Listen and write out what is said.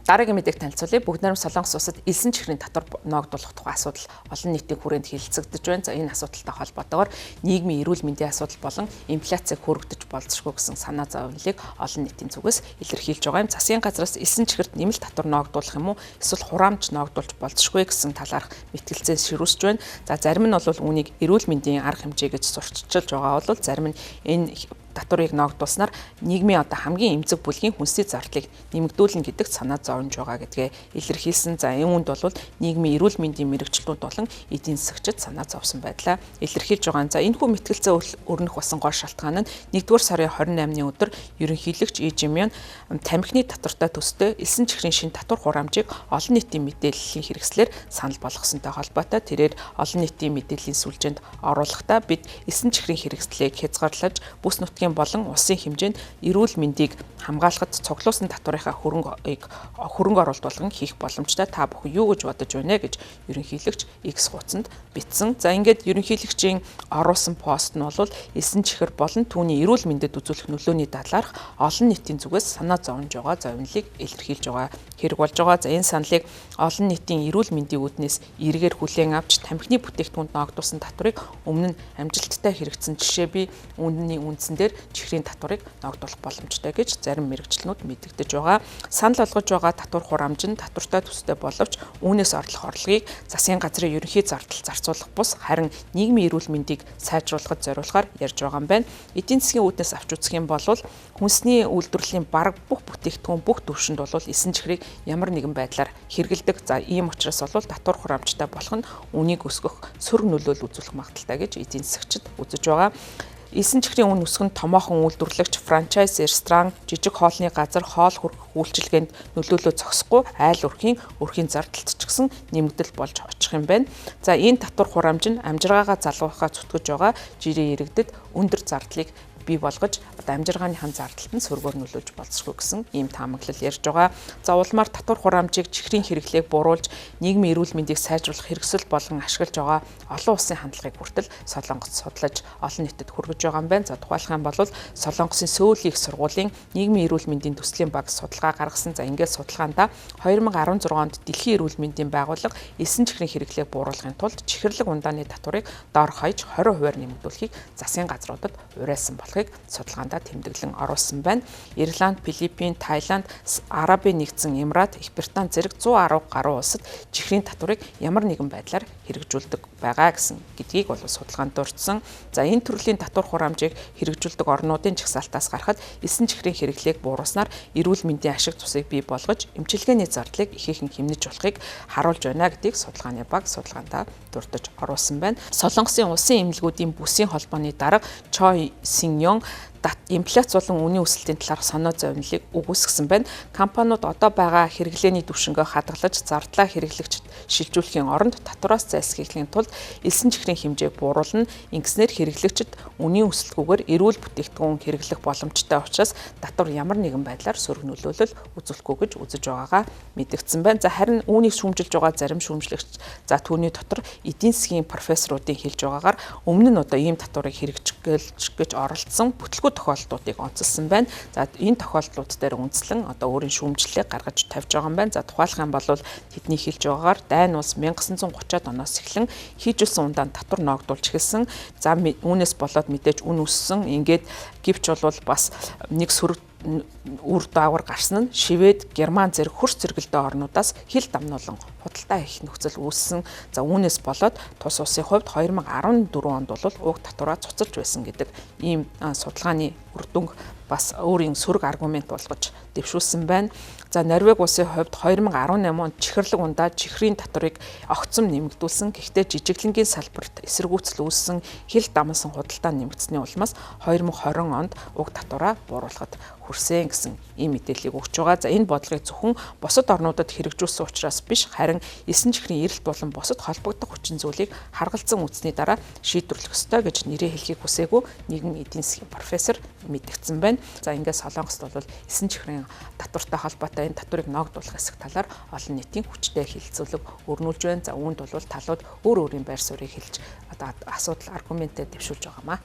Дараагийн мэдээг танилцуулъя. Бүгд найрамд Солонгос улсад элсэн чихрийн татвар ноогдуулах тухай асуудал олон нийтийн хүрээнд хэлэлцэгдэж байна. За, энэ асуудалтай холбоотойгоор нийгмийн эрүүл мэндийн асуудал болон инфляцийг хөрөгдөж болзошгүй гэсэн санаа зовнилыг олон нийтийн зүгээс илэрхийлж байгаа юм. Засгийн газраас элсэн чихэрт нэмэлт татвар ноогдуулах юм уу, эсвэл хураамж ноогдуулж болзошгүй гэсэн талаарх мэтгэлцээ ширүүсэж байна. За, зарим нь бол үүнийг эрүүл мэндийн арга хэмжээ гэж сурталчилж байгаа бол зарим нь энэ татварыг ноогдуулснаар нийгмийн одоо хамгийн эмзэг бүлгийн хүнсний зардлыг нэмэгдүүлнэ гэдэгт санаа зовнож байгаа гэдгээ илэрхийлсэн. За, энэ үүнд бол нийгмийн эрүүл мэндийн мэргэжилтнүүд болон эдийн засагчид санаа зовсон байдлаа илэрхийлж байгаа. За, энэхүү мэтгэлцээ өрнөх болсон гол шалтгаан нь 1-р сарын 28-ны өдөр ерөнхийлөгч И Жимэн тамхины татвартай төстэй элсэн чихрийн шинэ татвар хураамжийг олон нийтийн мэдээллийн хэрэгслээр санал болгосонтой холбоотой. Тэрээр олон нийтийн мэдээллийн сүлжээнд оруулахдаа бид элсэн чихрийн хэрэгслийг хязгаарлаж бүс нутгийн болон улсын хэмжээнд эрүүл мэндийг хамгаалахад цуглуулсан татварынхаа хөрөнгө оруулалт болгон хийх боломжтой. Та бүхэн юу гэж бодож байна гэж ерөнхийлөгч X хуудсанд бичсэн. За, ингээд ерөнхийлөгчийн оруулсан пост нь бол элсэн чихэр болон түүний эрүүл мэндэд үзүүлэх нөлөөний талаарх олон нийтийн зүгээс санаа зовнож байгаа зовнилыг илэрхийлж байгаа хэрэг болж байгаа. За, энэ саналыг олон нийтийн эрүүл мэндийн үүднээс эргээр хүлээн авч тамхины бүтээгдэхүүнд ноогдуулсан татварыг өмнө нь амжилттай хэрэгжсэн жишээ би үүний үндсэн дээр чихрийн татварыг ноогдуулах боломжтой гэж зарим мэргэжилтнүүд мэдэгдэж байгаа. Санал болгож байгаа татвар хураамж нь татвартай төстэй боловч үүнээс орлох орлогыг засгийн газрын ерөнхий зардал зарцуулах бус, харин нийгмийн эрүүл мэндийг сайжруулахад зориулахаар ярьж байгаа юм байна. Эдийн засгийн үүднээс авч үзэх юм бол хүнсний үйлдвэрлэлийн бараг бүх бүтээгдэхүүн бүх түвшинд бол элсэн чихрийг ямар нэгэн байдлаар хэрэглэдэг. За, ийм учраас бол татвар хураамжтай болох нь үнийг өсгөх сөрөг нөлөөлөл үзүүлэх магадлалтай гэж эдийн засагчид үзэж байгаа. Элсэн чихрийн үн өсөх нь томоохон үйлдвэрлэгч, франчайз, ресторан, жижиг хоолны газар, хоол хүргэх үйлчилгээнд нөлөөлөө зогсохгүй айл өрхийн өрхийн зардалт ч гэсэн нэмэгдэл болж очих юм байна. За, энэ татвар хураамж нь амжиргаагаа залгуухаа зүтгэж байгаа жирийн иргэдэд өндөр зардлыг бий болгож одоо амжиргааныхан зардалт нь сөргөөр нөлөөлж болзошгүй гэсэн ийм таамаглал ярьж байгаа. За, улмаар татвар хураамжийг чихрийн хэрэглээг бууруулж нийгмийн эрүүл мэндийг сайжруулах хэрэгсэл болгон ашиглаж байгаа олон улсын хандлагыг хүртэл Солонгос судлаж олон нийтэд хүргэж байгаа юм байна. За, тухайлах юм бол Солонгосын Сөүл их сургуулийн нийгмийн эрүүл мэндийн төслийн баг судалгаа гаргасан. За, ингээд судалгаандаа 2016 онд Дэлхийн эрүүл мэндийн байгууллага элсэн чихрийн хэрэглээг бууруулахын тулд чихэрлэг ундааны татварыг дор хаяж 20%-аар нэмэгдүүлэхийг засгийн газруудад уриалсан болохыг судалгаандаа тэмдэглэн оруулсан байна. Ирланд, Филиппин, Таиланд, Арабын нэгдсэн Эмират, Их Британи зэрэг 110 гаруй улсад чихрийн татварыг ямар нэгэн байдлаар хэрэгжүүлдэг байгаа гэсэн гэдгийг бол судалгаанд дурдсан. За, энэ төрлийн татвар хураамжийг хэрэгжүүлдэг орнуудын жагсаалтаас гарахад элсэн чихрийн хэрэглээг бууруулснаар эрүүл мэндийн ашиг тусыг бий болгож эмчилгээний зардлыг ихээхэн хэмнэж болохыг харуулж байна гэдгийг судалгааны баг судалгаандаа дурдж оруулсан байна. Солонгосын улсын эмнэлгүүдийн бүсийн холбооны дарга Чой Син Йон инфляц болон үнийн өсөлтийн талаарх соноо зовнилыг үгүйсгэсэн байна. Компаниуд одоо байгаа хэрэглээний түвшингөө хадгалж зардлаа хэрэглэгчид шилжүүлэхийн оронд татвараас зайлсхийхийн тулд элсэн чихрийн хэмжээг бууруулна. Ингэснээр хэрэглэгчид үнийн өсөлтгүйгээр эрүүл бүтээгдэхүүн хэрэглэх боломжтой учраас татвар ямар нэгэн байдлаар сөрөг нөлөөлөл үзүүлэхгүй гэж үзэж байгаагаа мэдэгдсэн байна. За, харин үүнийг шүүмжилж байгаа зарим шүүмжлэгч, за, түүний дотор эдийн засгийн профессоруудын хэлж байгаагаар өмнө нь одоо ийм татварыг хэрэгжих гэж оролдсон бүтлгүй тохиолдлуудыг онцлсон байна. За, энэ тохиолдлууд дээр үндэслэн одоо өөрийн шүүмжлэлийг гаргаж тавьж байгаа юм байна. За, тухайлах юм бол тэдний хэлж байгаагаар дайн улс 1930-ад оноос эхлэн хийжүүлсэн ундаанд татвар ноогдуулж эхэлсэн. За, үүнээс болоод мэдээж үн өссөн. Ингээд гэвч бол бас нэг сөрөг үр дагавар гарсан нь Швед, Герман зэрэг хөрс зэрэгэлдээ орнуудаас хил дамнуулан худалдаа хийх нөхцөл үүссэн. За, үүнээс болоод тус улсын хувьд 2014 онд бол уг татвараа цуцалж байсан гэдэг ийм судалгааны үр дүнг бас өөрийн сөрөг аргумент болгож дэвшүүлсэн байна. За, Норвеги улсын хувьд 2018 онд чихэрлэг ундаа чихрийн татварыг огцом нэмэгдүүлсэн. Гэхдээ жижиглэнгийн салбарт эсэргүүцэл үүссэн, хил дамнасан худалдаа нэмэгдсэний улмаас 2020 онд уг татвараа бууруулахад хүрсэн гэсэн ийм мэдээллийг өгч байгаа. За, энэ бодлогыг зөвхөн бусад орнуудад хэрэгжүүлсэн учраас биш, харин элсэн чихрийн эрэлт болон бусад холбогдох хүчин зүйлийг харгалзан үзсний дараа шийдвэрлэх ёстой гэж нэрээ хэлхийг хүсээгүй нэгэн эдийн засгийн профессор мэдэгдсэн байна. За, ингээд Солонгост бол элсэн чихрийн татвартай холбоотой энэ татварыг ноогдуулах хэсэг талаар олон нийтийн хүчтэй хэлэлцүүлэг өрнүүлж байна. За, үүнд бол талууд өөр өөрийн байр суурийг хэлж одоо асуудал аргументээ дэвшүүлж байгаамаа.